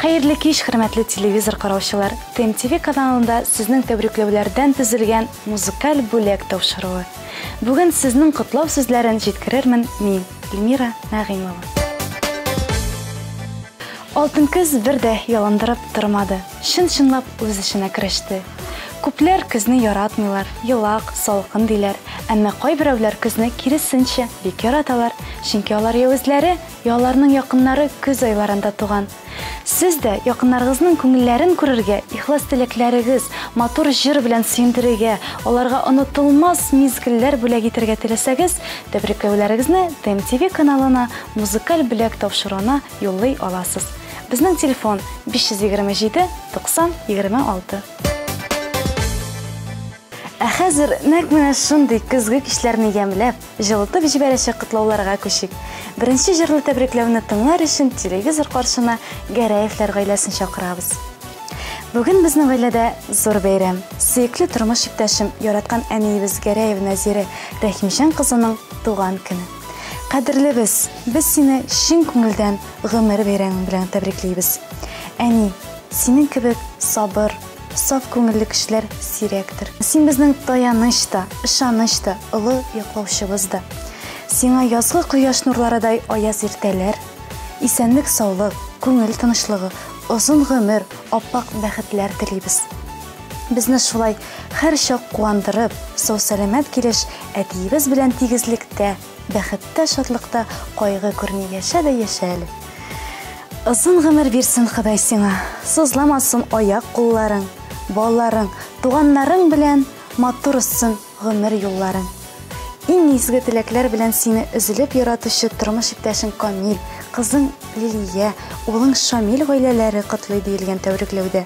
Хәерле кич, хөрмәтле телевизор караучылар. ТМТВ каналында сезнең тәбрикләүләрдән төзелгән музыкаль бүләк тапшыруы. Бүген сезнең котлау сүзләрен җиткерермен мин, Эльмира Нәгыймова. Алтын көз бер дә ялындырып тормады. Чын-чынлап үз эшенә кереште. Күпләр көзне яратмыйлар, елак, салкын диләр. Әмма кайберәүләр көзне киресенчә бик яраталар, чөнки алар я үзләре, я аларның якыннары көз айларында туган. Сез дә якыннарыгызның күңелләрен күрергә, ихлас теләкләрегез, матур җыр белән сөендерергә, аларга онытылмас мизгелләр бүләк итәргә теләсәгез, тәбрикләүләрегезне ТМТВ каналына музыкаль бүләк тапшыруына юллый аласыз. Безнең телефон 527 90 26. Ә хәзер нәкъ менә шундый көзге кичләрне ямьләп, җылытып җибәрәчәк котлауларга күчик. Беренче җырлы тәбрикләүне тыңлар өчен телевизор каршына Гәрәевләр гаиләсен чакырабыз. Бүген безнең гаиләдә зур бәйрәм. Сөекле тормыш иптәшем, яраткан әниебез Гәрәев Нәзире Рәхимҗан кызының туган көне. Кадерлебез, без сине чын күңелдән гомер бәйрәмең белән тәбриклибез. Әни, синең кебек сабыр, саф күңелле кешеләр сирәктер. Син безнең таяныч та, ышаныч та, олы яклаучыбыз да. Сиңа язгы кояш нурларыдай аяз иртәләр, исәнлек, саулык, күңел тынычлыгы, озын гомер, аппак бәхетләр телибез. Безне шулай һәр чак куандырып, сау-сәламәт килеш әтиебез белән тигезлектә, бәхеттә, шатлыкта кайгы күрми яшә дә яшә әле. Озын гомер бирсен Ходай сиңа, сызламасын аяк кулларың, балаларың, туганнарың белән матур үссен гомер юлларың. Иң изге теләкләр белән сине өзелеп яратучы тормыш иптәшең Камил, кызың Лилия, улың Шамил гаиләләре котлый диелгән тәбрикләүдә.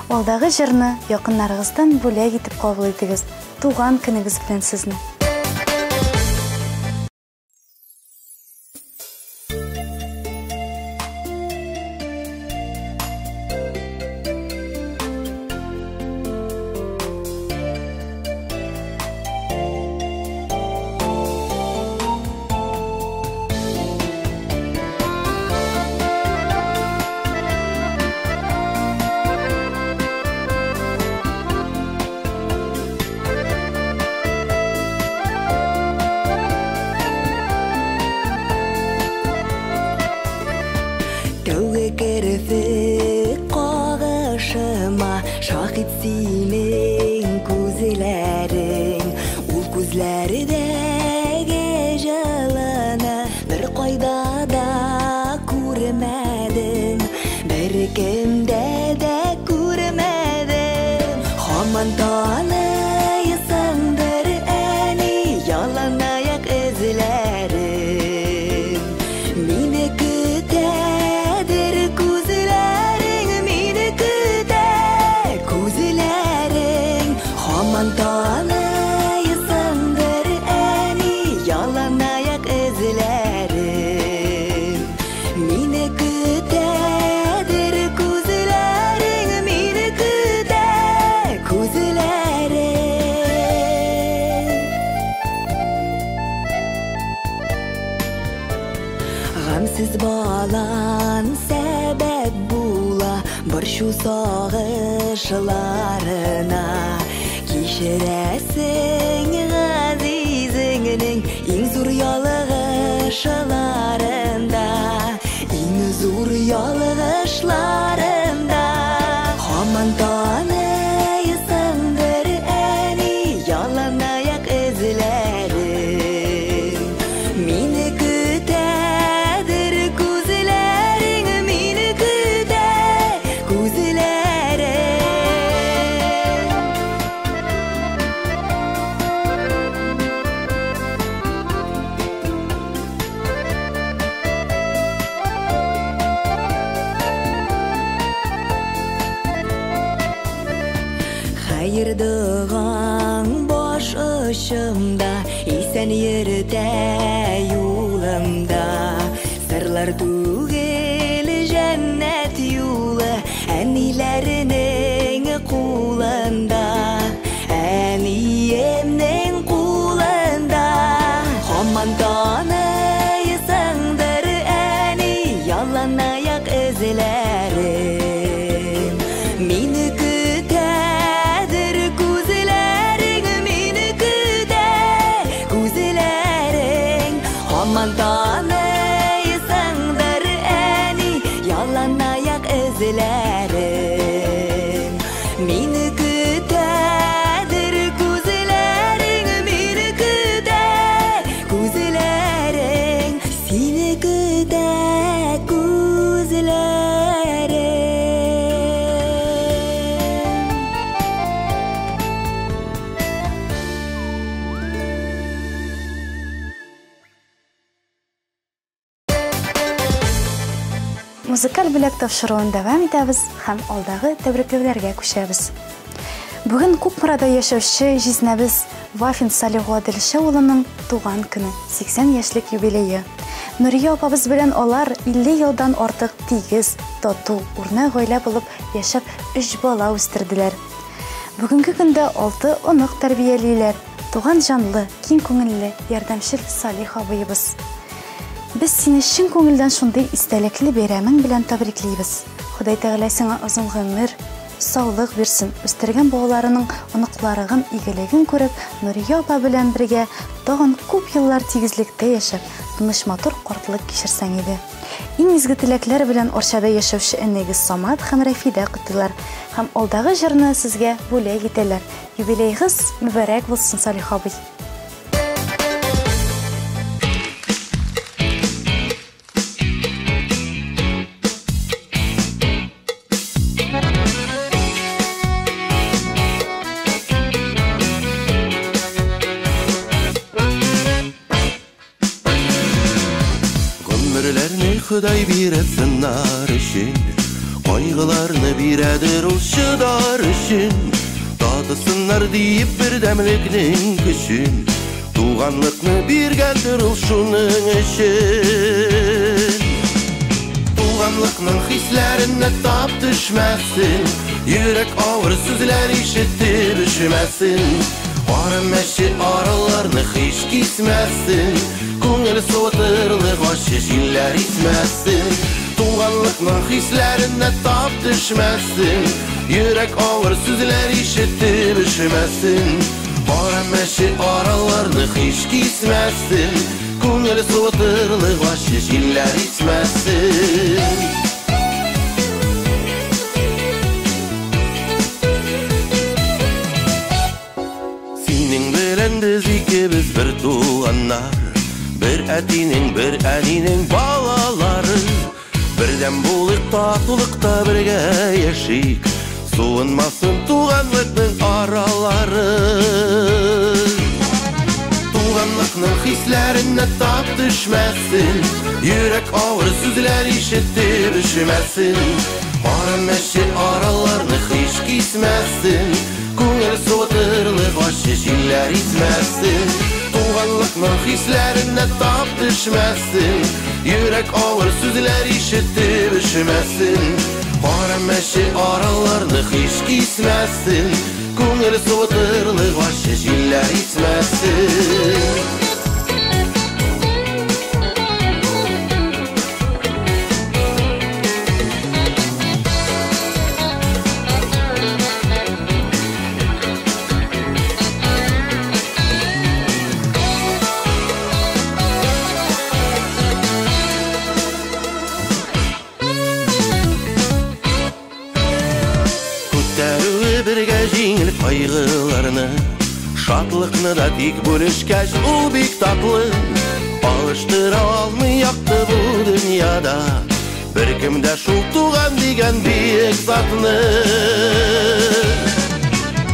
Алдагы җырны якыннарыгыздан бүләк итеп кабул итегез. Туган көнегез белән сезне. Тәүге керфек кагышыма шаһит синең күзләрең, ул күзләрдәге җылыны бер кайда да күрмәдем, бер кемдә дә күрмәдем. Һаман таныйсыңдыр, әни, яланаяк эзләрем. Мине көтәдер күзләрең, мине көтә күзләрең. Һаман таныйсыңдыр, әни, яланаяк эзләрем. Мине көтәдер күзләрең, мине көтә күзләрең. Гамсыз балан сәбәп була борчу сагышларына. Кичерәсең газизеңнең иң зур ялгышларында, иң зур ялгышларында. Һаман таныйсыңдыр, әни, яланаяк эзләрем. Мине көтәдер күзләрең, мине көтә күзләрең. Хәер догың баш очымда, исән йөртә юлымда. Сырлар түгел җәннәт юлы әниләренең кулында, әниемнең кулында. Һаман таныйсыңдыр, әни, яланаяк Эзләрем. Мине көтәдер күзләрең, мине көтә күзләрең. Һаман таныйсыңдыр, әни, ялан аяк эзләрен. Мине көтәдер күзләрең, мине көтә күзләрең. Сине көтә күзләрең. Музыкаль бүләк тапшыруын дәвам итәбез һәм алдагы тәбрикләүләргә күчәбез. Бүген Кукмарада яшәүче җизнәбез Вафин Салих Гаделша улының туган көне, 80 яшьлек юбилее. Нурия апабыз белән алар 50 елдан артык тигез, тату, үрнәк гаилә булып яшәп 3 бала үстерделәр. Бүгенге көндә 6 онык тәрбиялиләр. Туган җанлы, киң күңелле, ярдәмчел Салих абыебыз. Без сине чын күңелдән шундый истәлекле бәйрәмең белән тәбриклибез. Ходай Тәгалә сиңа озын гомер, саулык бирсен. Үстергән балаларының, оныкларының игелеген күреп, Нурия апа белән бергә тагын күп еллар тигезлектә яшәп, тыныч матур картлык кичерсәң иде. Иң изге теләкләр белән Арчада яшәүче энегез Самат һәм Рәфидә котлыйлар һәм алдагы җырны сезгә бүләк итәләр. Юбилейгыз мөбарәк булсын, Салих абый. Гомерләрне Ходай бирә сынар өчен, кайгыларны бирәдер ул чыдар өчен. Татысыннар диеп бердәмлекнең көчен, туганлыкны биргәндер ул шуның өчен. Туганлыкның хисләренә тап төшмәсен, йөрәк авыр сүзләр ишетеп өшемәсен. Кара мәче араларны һич кисмәсен, күңел суытырлык ачы җилләр исмәсен. Туганлыкның хисләренә тап төшмәсен, йөрәк авыр сүзләр ишетеп өшемәсен. Кара мәче араларны һич кисмәсен, күңел суытырлык ачы җилләр исмәсен. Синең белән без икебез бер туганнар, бер әтинең, бер әнинең балалары. Бердәм булыйк, татулыкта бергә яшик, суынмасын туганлыкның аралары. Туганлыкның хисләренә тап төшмәсен, йөрәк авыр сүзләр ишетеп өшемәсен. Кара мәче араларны һич кисмәсен, күңел суытырлык ачы җилләр исмәсен. Туганлыкның хисләренә тап төшмәсен, йөрәк авыр сүзләр ишетеп өшемәсен. Кара мәче араларны һич кисмәсен, күңел суытырлык ачы җилләр исмәсен. Күтәрүе бергә җиңел кайгыларны, шатлыкны да тик бүлешкәч ул бик татлы. Алыштыра алмый якты бу дөньяда беркем дә шул туган дигән бөек затны.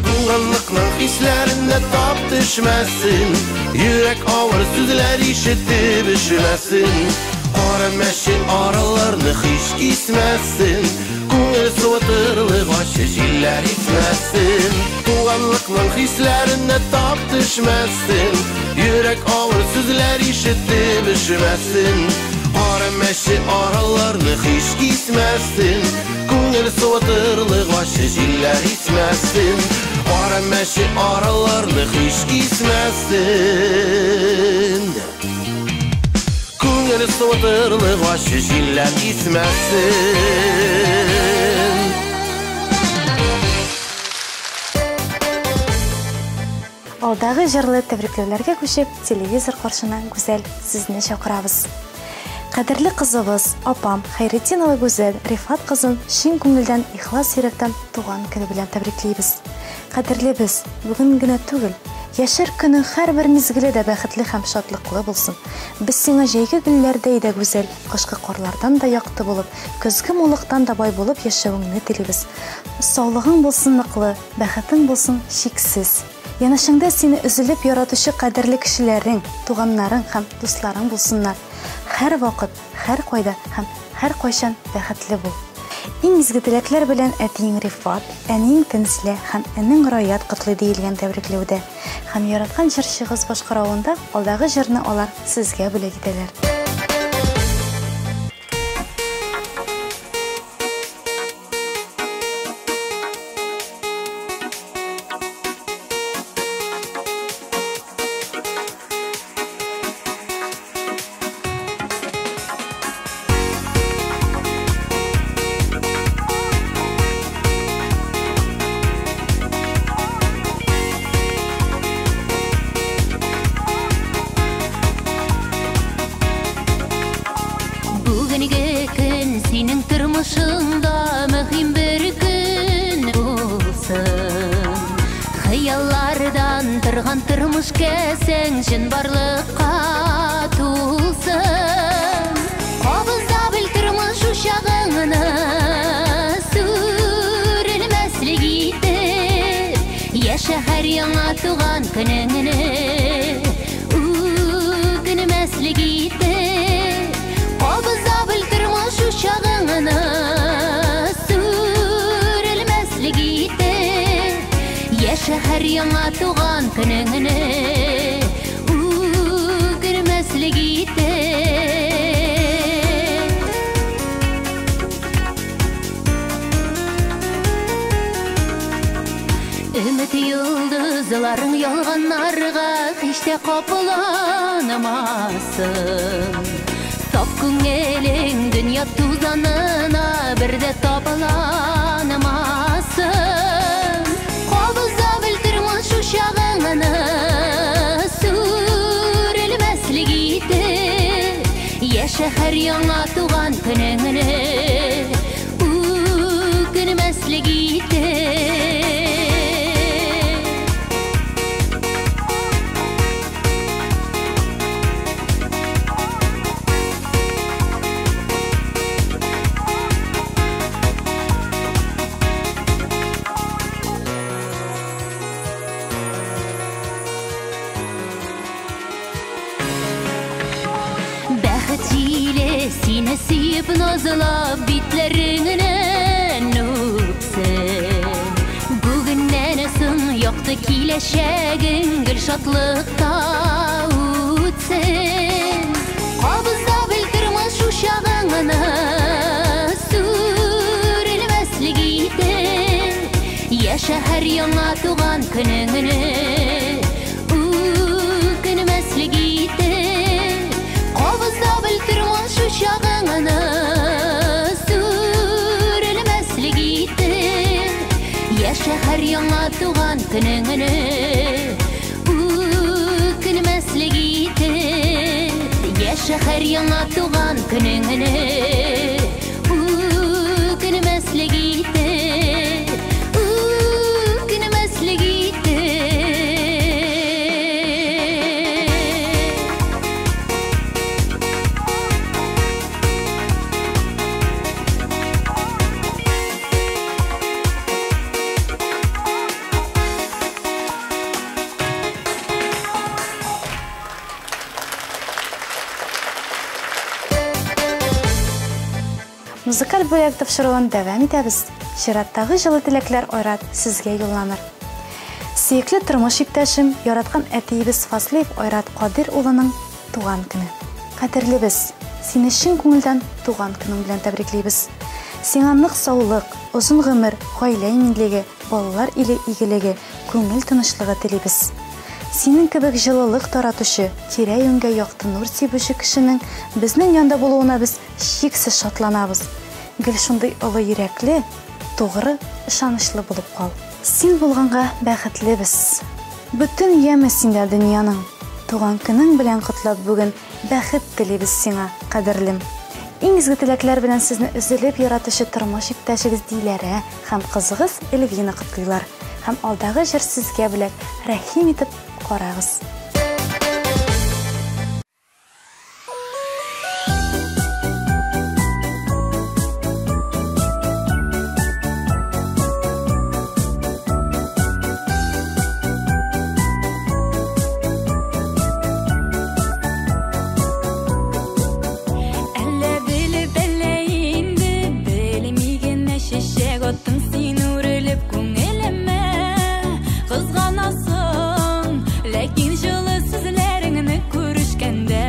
Туганлыкның хисләренә тап төшмәсен, йөрәк авыр сүзләр ишетеп өшемәсен. Кара мәче араларны һич кисмәсен, күңел суытырлык ачы җилләр исмәсен. Туганлыкның хисләренә тап төшмәсен, йөрәк авыр сүзләр ишетеп өшемәсен. Кара мәче араларны һич кисмәсен, күңел суытырлык ачы җилләр исмәсен. Кара мәче араларны һич кисмәсен, күңел Күңел суытырлык ачы җилләр исмәсен. Алдагы җырлы тәбрикләүләргә күчеп, телевизор каршына Гүзәл сезне чакырабыз. Кадерле кызыбыз, апам Хәйретдинова Гүзәл Рифат кызын чын күңелдән, ихлас йөрәктән туган көне белән тәбриклибез. Кадерлебез, бүген генә түгел, яшәр көнең һәрбер мизгеле дә бәхетле һәм шатлыклы булсын. Без сиңа җәйге гөлләрдәй дә гүзәл, кышкы карлардан да якты булып, көзге муллыктан да бай булып яшәвеңне телибез. Саулыгың булсын ныклы, бәхетең булсын чиксез. Янәшәңдә сине өзелеп яратучы кадерле кешеләрең, туганнарың һәм дусларың булсыннар. Һәр вакыт, һәр кайда һәм һәр кайчан бәхетле бул. Иң изге теләкләр белән әтиең Рифат, әниең Тәнзилә һәм энең Раят котлый диелгән тәбрикләүдә. Һәм яраткан җырчыгыз башкаруында алдагы җырны алар сезгә бүләк итәләр. Бүгенге көн синең тормышыңда мөһим бер көн булсын. Хыяллардан торган тормыш кәсәң чынбарлыкка тулсын. Кабызда бел тормыш учагыңны сүрелмәслек итеп, яшә һәр яңа туган көнеңне үкенмәслек итеп. Кабызда бел тормыш учагыңны сүрелмәслек итеп, яшә һәр яңа туган көнеңне үкенмәслек итеп. Өмет йолдызларың ялганнарга һич тә капланмасын. Саф күңелең дөнья тузанына бер дә табаланмасын. Кабызда бел тормыш учагыңны сүрелмәслек итеп, яшә һәр яңа туган көнеңне үкенмәслек итеп. Бәхет җиле сине сөеп назлап битләреңнән үпсен. Бүгеннән соң якты киләчәгең гел шатлыкта үтсен. Кабызда бел тормыш учагыңны сүрелмәслек итеп, яшә һәр яңа туган көнеңне үкенмәслек итеп. Кабызда бел тормыш учагыңны сүрелмәслек итеп, яшә һәр яңа туган көнеңне үкенмәслек итеп, яшә һәр яңа туган көнеңне үкенмәслек итеп, үкенмәслек итеп. Музыкаль бүләк тапшыруын дәвам итәбез. Чираттагы җылы теләкләр Айрат сезгә юлланыр. Сөекле тормыш иптәшем, яраткан әтиебез Фазлыев Айрат Кадир улының туган көне. Кадерлебез, сине чын күңелдән туган көнең белән тәбриклибез. Сиңа нык саулык, озын гомер, гаилә иминлеге, балалар иле игелеге, күңел тынычлыгы телибез. Синең кебек җылылык таратучы, тирә-юньгә якты нур сибүче кешенең безнең янда булуына без чиксез шатланабыз. Гел шундый олы йөрәкле, тугры, ышанычлы булып кал. Син булганга бәхетле без. Бөтен яме синдә дөньяның. Туган көнең белән котлап бүген бәхет телибез сиңа, кадерлем. Иң изге теләкләр белән сезне өзелеп яратучы тормыш иптәшегез Диләрә һәм кызыгыз Эльвина котлыйлар. Һәм алдагы җыр сезгә бүләк, рәхим итеп карагыз. Әллә белеп, әллә инде белми генә чәчәк аттың син үрелеп күңелемә. Кызганасың, ләкин җылы сүзләреңне күрешкәндә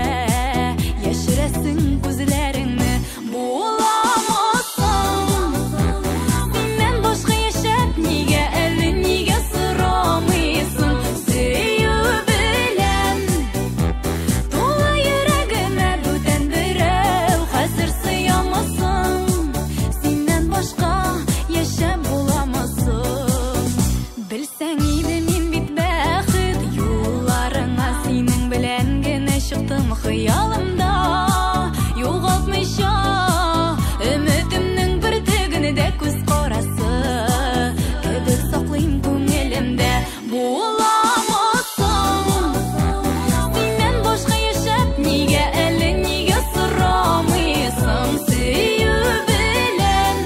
яшерәсең күзләреңне. Буламы соң синнән башка яшәп, нигә әле, нигә сорамыйсың? Сөю белән тулы йөрәгемә бүтән берәү хәзер сыямы соң? Синнән башка яшәп буламы соң? Белсәң иде, мин бит бәхет юлларыңа синең белән генә чыктым хыялымда. Югалтмыйча өметемнең бөртеген дә күз карасы кебек саклыйм күңелемдә. Буламы соң синнән башка яшәп, нигә әле, нигә сорамыйсың? Сөю белән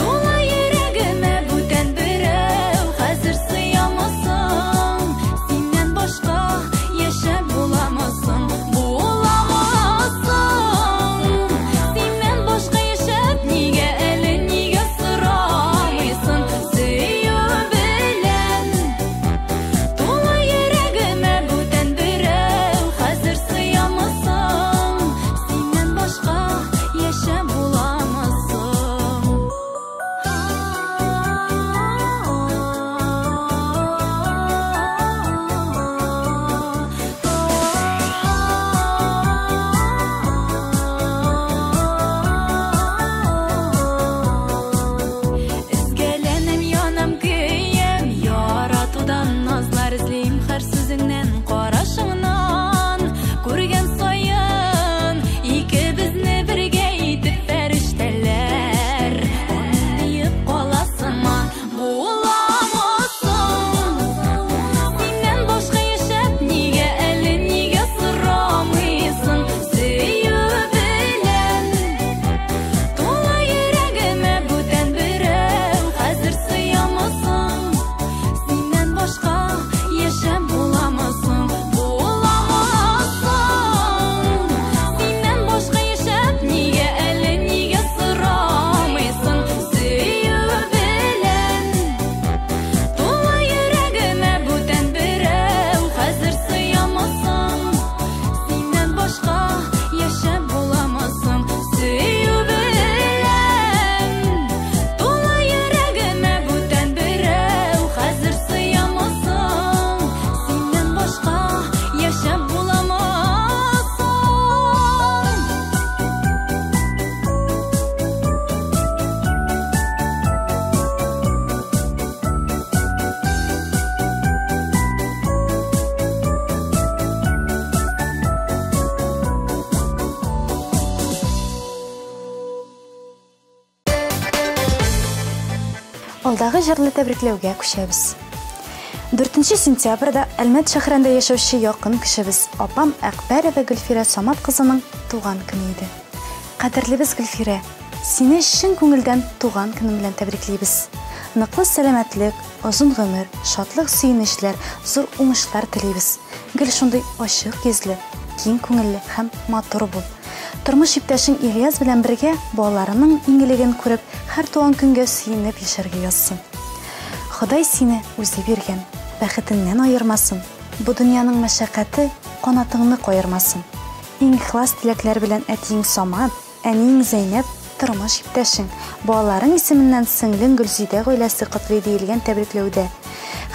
тулы йөрәгемә бүтән берәү хәзер сыямы соң? Синнән башка яшәп буламы соң? Буламы соң синнән башка яшәп, нигә әле, нигә сорамыйсың? Сөю белән тулы йөрәгемә бүтән берәү хәзер сыямы соң? Синнән башка яшәп буламы соң? Өзгәләнәм, янам, көям, яратудан назлар эзлим һәр сүзеңнән, карашыңнан. Күргән саен икебезне бергә итеп фәрештәләр амин диеп кала сыман. Буламы соң синнән башка яшәп, нигә әле, нигә сорамыйсың? Сөю белән тулы йөрәгемә бүтән берәү хәзер сыямы соң? Синнән башка яшәп буламы соң? Буламы соң синнән башка яшәп, нигә әле, нигә сорамыйсың? Сөю белән тулы йөрәгемә бүтән берәү хәзер сыямы соң? Синнән башка яшәп буламы соң? Сөю белән тулы йөрәгемә бүтән берәү хәзер сыямы соң? Синнән башка яшәп буламы соң? Алдагы җырлы тәбрикләүгә күчәбез. 4 сентябрьдә Әлмәт шәһәрендә яшәүче якын кешебез, апам Әкбәрова Гөлфирә Самат кызының туган көне иде. Кадерлебез Гөлфирә, сине чын күңелдән туган көнең белән тәбриклибез. Ныклы сәламәтлек, озын гомер, шатлык, сөенечләр, зур уңышлар телибез. Гел шундый ачык йөзле, киң күңелле һәм матур бул. Тормыш иптәшең Ильяс белән бергә балаларының иңгелеген күреп, һәр туган көнгә сөенеп яшәргә язсын. Ходай сине үзе биргән, бәхетеңнән аермасын. Бу дөньяның мәшәкате канатыңны каермасын. Иң ихлас теләкләр белән әтиең Самат, әниең Зәйнәп, тормыш иптәшең, балаларың исеменнән сеңлең Гөлзидә гаиләсе котлый диелгән тәбрикләүдә.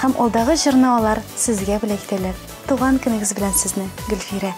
Һәм алдагы җырны алар сезгә бүләк итәләр. Туган көнегез белән сезне, Гөлфирә.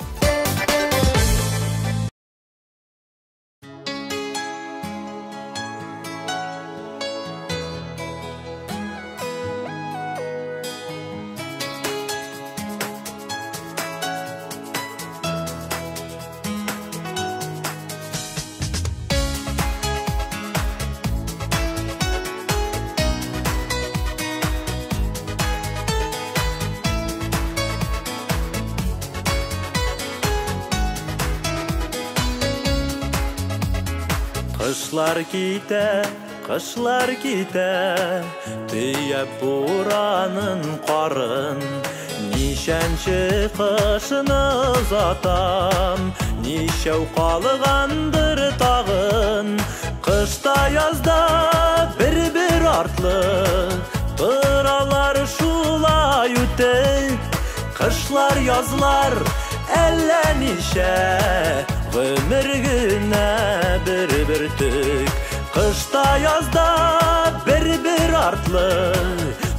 Кышлар китә, кышлар китә, төяп буранын карын. Ничәнче кышны озатам, ничәү калгандыр тагын. Кышта язда бер-бер артлы, торалар шулай үтеп. Кышлар язлар әллә ничә, гомер генә бер бөртек. Кышта язда бер-бер артлы,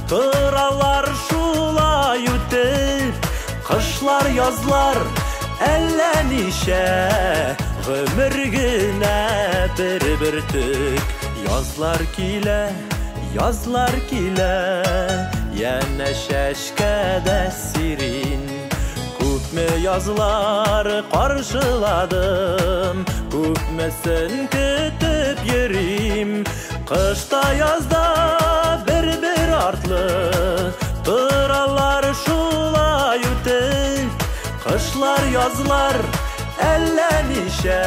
торалар шулай үтеп. Кышлар язлар әллә ничә, гомер генә бер бөртек. Язлар килә, язлар килә, янә чәчкәдә сирин. Күпме язлар каршыладым, күпмесен көтеп йөрим. Кышта язда бер-бер артлы, торалар шулай үтеп. Кышлар язлар әллә ничә,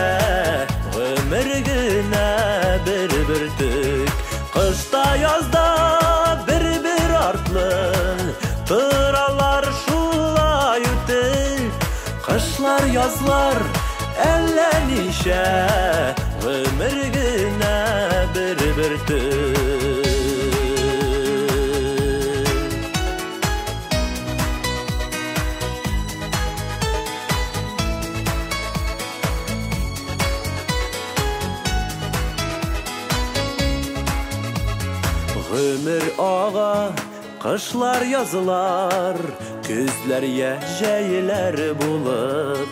гомер генә бер бөртек. Кышта язда бер-бер артлы, торалар шулай үтеп. Кышлар язлар әллә ничә, гомер генә бер бөртек. Гомер ага, кышлар язлар, көзләр я җәйләр булып.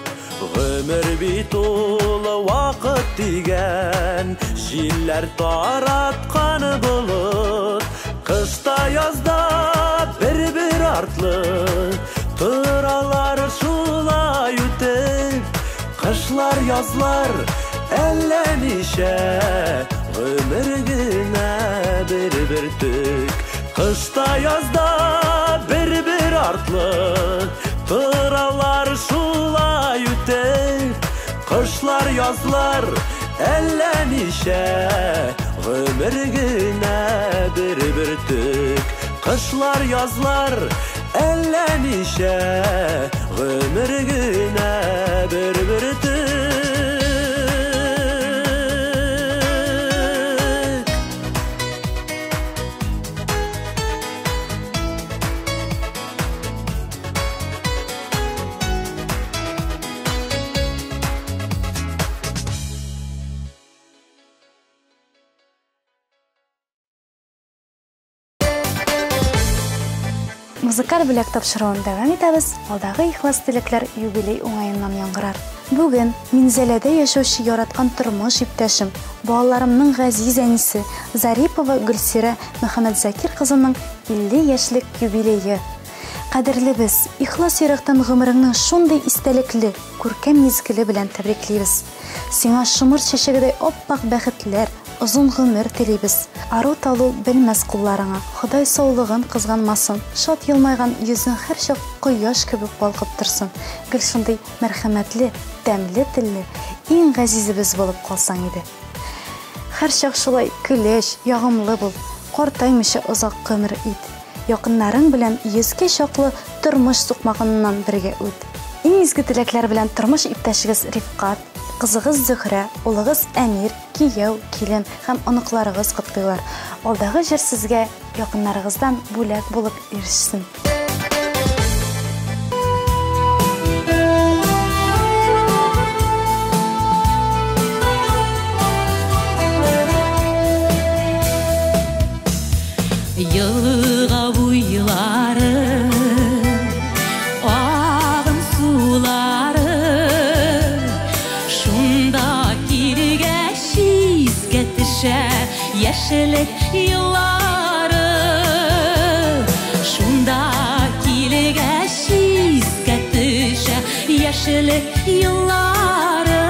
Гомер бит ул вакыт дигән, җилләр тараткан болыт. Кышта язда бер-бер артлы, торалар шулай үтеп. Кышлар язлар әллә ничә, гомер генә бер бөртек. Кышта язда бер-бер артлы, торалар шулай үтеп. Кышлар язлар әллә ничә, гомер генә бер бөртек. Кышлар язлар әллә ничә, гомер генә бер бөртек. Музыкаль бүләк тапшыруын дәвам итәбез. Алдагы ихлас теләкләр юбилей уңаеннан яңгырар. Бүген Минзәләдә яшәүче яраткан тормыш иптәшем, балаларымның газиз әнисе Зарипова Гөлсирә Мөхәммәтзакир кызының 50 яшьлек юбилее. Кадерлебез, ихлас йөрәктән гомереңнең шундый истәлекле, күркәм мизгеле белән тәбриклибез. Сиңа шомырт чәчәгедәй ап-ак бәхетләр, озын гомер телибез. Ару талу белмәс кулларыңа, Ходай саулыгын кызганмасын, шат елмайган йөзең һәрчак кояш кебек балкып торсын. Гел шундый мәрхәмәтле, тәмле телле, иң газизебез булып калсаң иде. Һәрчак шулай көләч, ягымлы бул, картаймыйча озак гомер ит. Якыннарың белән йөзгә чаклы тормыш сукмагыннан бергә үт. Иң изге теләкләр белән тормыш иптәшегез Рифкат, кызыгыз Зөһрә, улыгыз Әмир, кияү, килен һәм оныкларыгыз котлыйлар. Алдагы җыр сезгә якыннарыгыздан бүләк булып ирешсен. Елга буйларында төшә яшьлек еллары. Шунда килгәч искә төшә яшьлек еллары.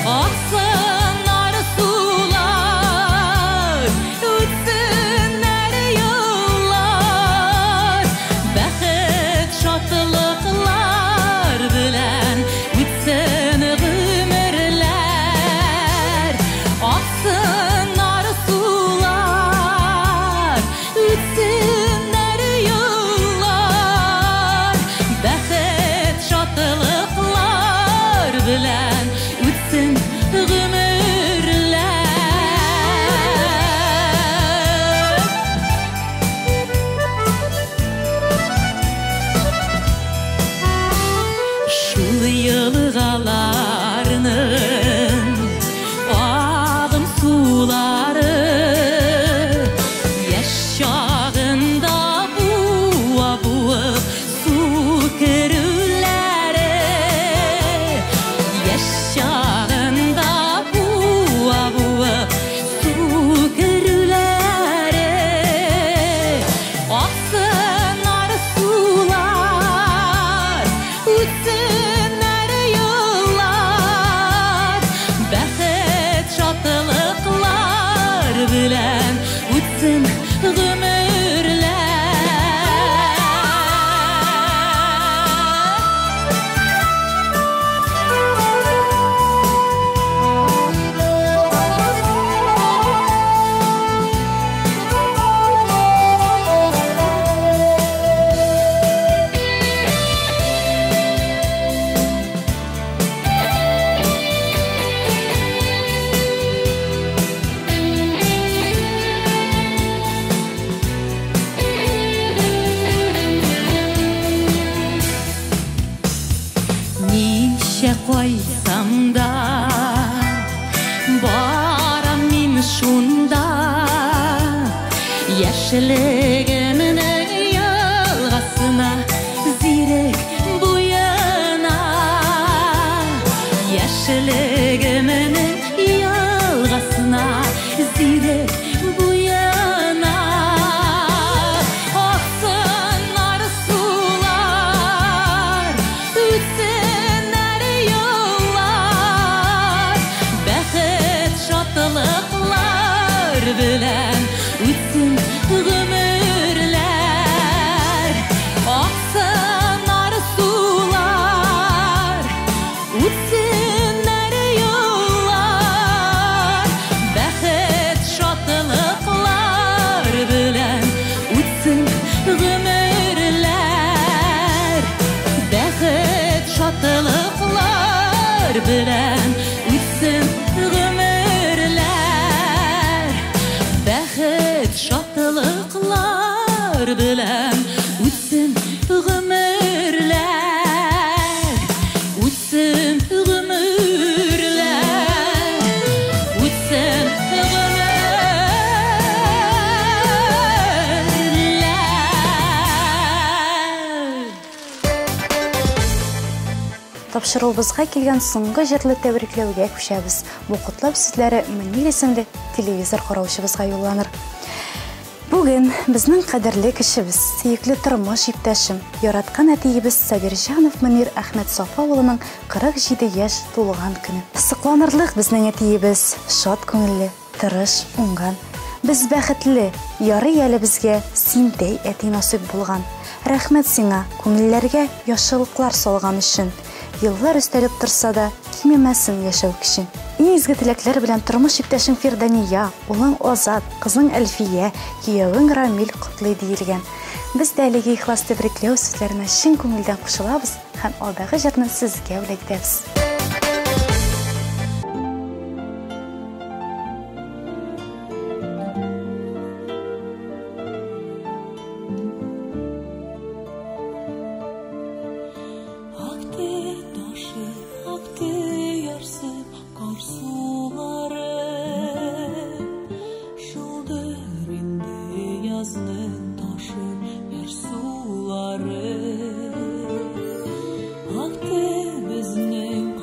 Аксын ары сулар, үтсен әле еллар, бәхет шатлыклар белән үтсен гомерләр. Аксын ары сулар, үтсен әле еллар, бәхет шатлыклар белән үтсен гомерләр. Шул елгаларның агым сулары яшь чагында буа буып су керүләре. Яшь чагында буа буып су керүләре. Аксын ары сулар, үтсен әле еллар, бәхет шатлыклар белән үтсен гомерләр. Ничә кайтсам да барам мин шунда, яшьлегемнең елгасына, зирек буена. Яшьлегемнең елгасына, зирек буена. Аксын ары сулар, үтсен әле еллар, бәхет шатлыклар белән үтсен гомерләр. Аксын ары сулар, үтсен әле еллар, бәхет шатлыклар белән үтсен гомерләр. Бәхет шатлыклар белән үтсен гомерләр. Бәхет шатлыклар белән үтсен гомерләр. Үтсен гомерләр. Үтсен гомерләр. Тапшыруыбызга килгән соңгы җырлы тәбрикләүгә күчәбез. Бу котлау сүзләре Мөнир исемле телевизор караучыбызга юлланыр. Бүген безнең кадерле кешебез, сөекле тормыш иптәшем, яраткан әтиебез Сабирҗанов Мөнир Әхмәт Сафа улының 47 яшь тулган көне. Сокланырлык безнең әтиебез, шат күңелле, тырыш, уңган. Без бәхетле, ярый әле безгә синдәй әти насыйп булган. Рәхмәт сиңа, күңелләргә яхшылыклар салган өчен. Еллар өстәлеп торса да, кимемәсен яшәү көчең. Иң изге теләкләр белән тормыш иптәшең Фирдания, улың Азат, кызың Әлфия, киявең Рамил котлый диелгән. Без дә әлеге ихлас тәбрикләү сүзләренә чын күңелдән кушылабыз һәм алдагы җырны сезгә бүләк итәбез. Акты ташы, акты ярсып кар сулары. Шулдыр инде язның ташы, яр сулары. Акты безнең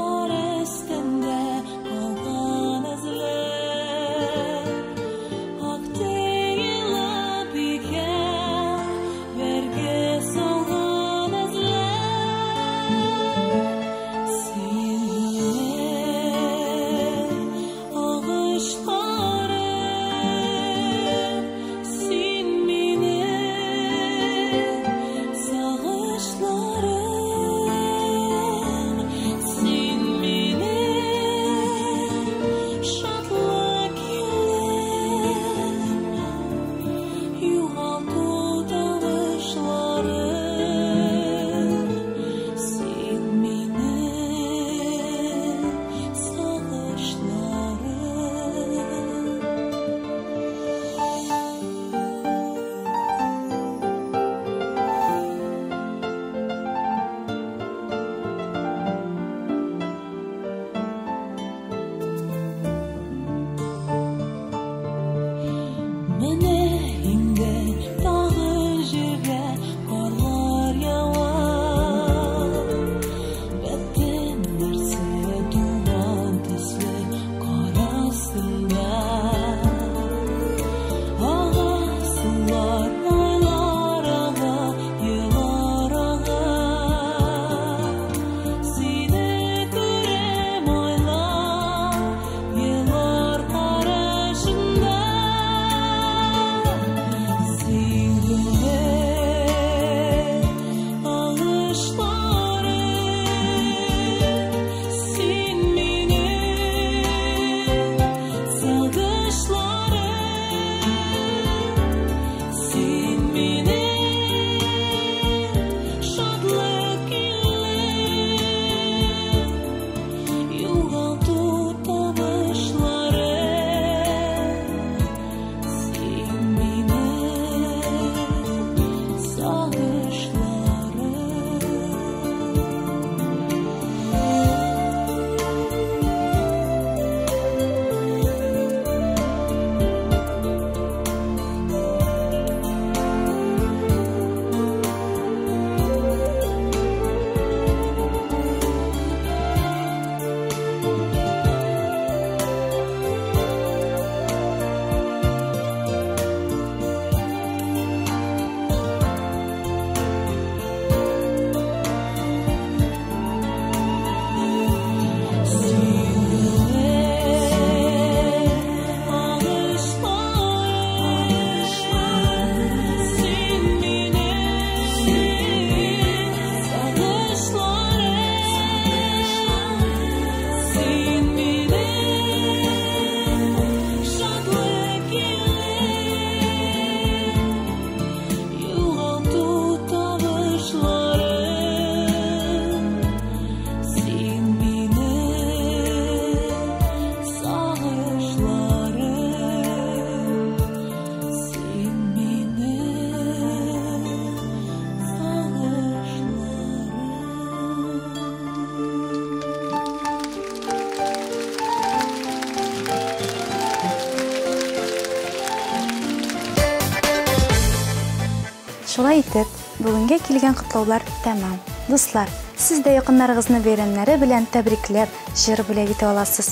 Шулай итеп, бүгенгә килгән котлаулар тәмам. Дуслар, сез дә якыннарыгызны бәйрәмнәре белән тәбрикләп, җыр бүләк итә аласыз.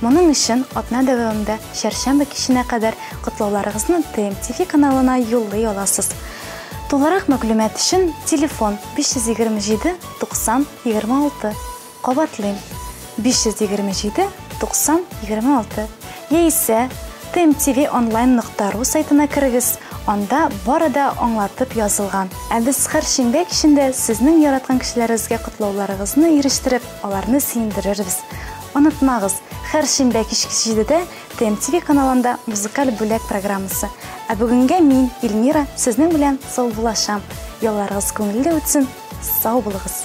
Моның өчен атна дәвамында чәршәмбе киченә кадәр котлауларыгызны ТМТВ каналына юллый аласыз. Тулырак мәгълүмат өчен телефон 527 90 26. Кабатлыйм. 527 90 26. Яисә tmtvonline.ru сайтына керегез. Анда бары да аңлатып язылган. Ә без һәр шимбә кичендә сезнең яраткан кешеләрегезгә котлауларыгызны ирештереп, аларны сөендерербез. Онытмагыз, һәр шимбә кичке 7-дә ТМТВ каналында музыкаль бүләк программасы. Ә бүгенгә мин, Эльмира, сезнең белән саубуллашам. Ялларыгыз күңелле үтсен. Сау булыгыз.